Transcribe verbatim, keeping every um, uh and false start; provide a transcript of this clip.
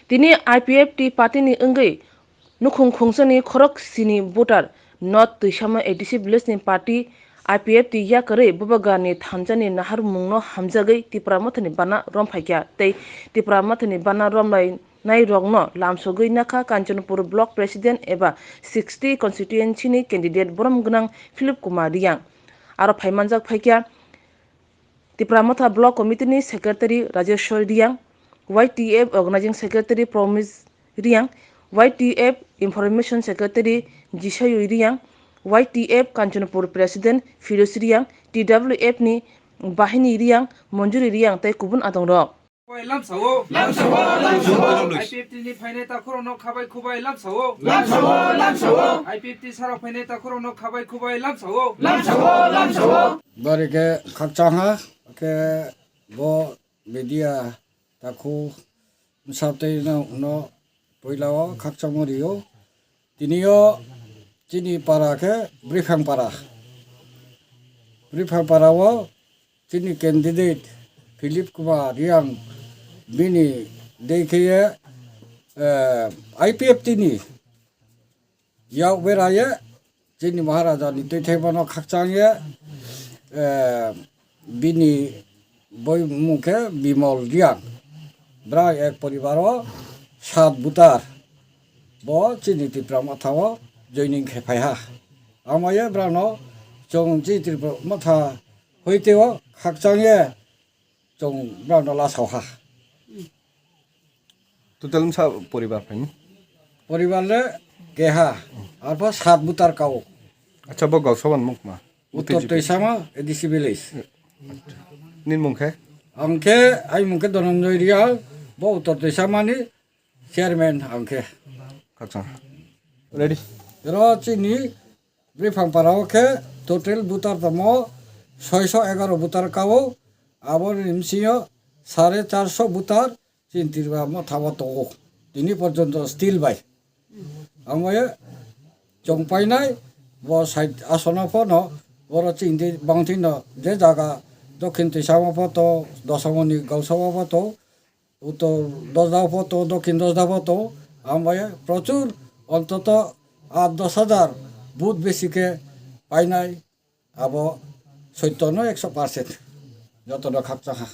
Tini I P F T party ni wngwi nukhung khungsani khorok sini voter North Tuisamo A D C village ni party I P F T yakarwi Bubagra ni thansa ni naharmung no hamjagwi Tipra Motha ni bana romphai kha tei Tipra Motha ni bana romlai nai rok no lamsogwi nakha Kanchanpur block president eba sixty constituency ni candidate borom gwnang Philip Kumar Riyang. Aro phaimanjak phaikha Tipra Motha Block Committee ni Secretary Rajeshwar Riyang, Y T F Organizing Secretary Promise Riyang, Y T F Information Secretary Jisayui Riyang, Y T F Kanchanpur President Firoz Riyang, T W F ni Bahini Riyang, Monjuri Riyang tei kubun adongrok. Lamsao. Lamsao, lamsao. I P F T ni phainai takhurokno khabai khubai lamsao. Lamsao, lamsao. I P F T sarok phainai takhurokno khabai khubai lamsao. Lamsao, lamsao. Bari khe khakchangha khe bo media takhu bwsatwi no, no puila o khakchangma rio. Tini o chini para khe Bwrwiphang para. Bwrwiphang para o chini candidate Philip Kumar Riyang bini dei khe ye, eh, I P F T ni yak beraye chini Maharaja ni twi thai bono khakchang ye, eh, bini boi mung khe Bimol Riyang. Bra ek poribar o sat butar bo chini Tipra Motha o joining khe phai ha. Amaye brano chwng chini Tipra Motha hoite o khakchang ye chwng brano lasao ha. Total msa poribar phaini? Poribar le keha, arpho sat butar kao. Acha, bo Gausaba ni mung ma? Uttor Tuisama, A D C village. Nini mung khe? Ang khe, ai mung khe Dhananjoy Riyal, bo Uttor Tuisama ni chairman ang khe. Acha. Ready? Ro chini Bwrwiphang para o khe total butar tamo soiso egaroh butar kao, aboni bsingyo sare charso butar chini Tipra Motha o tongo tini porjonto still bai. Ang bai chong painai bo side asono phono boro chini bangthino je jaga Dokhin Tuisamo photo, Dosamoni Gausaba photo, Uttor Dosda photo, Dokhin Dosda photo, ang bai prochur ontoto aat dos hajar vote besi khe painai, abo soitto no ekso percent jotono khakchangha.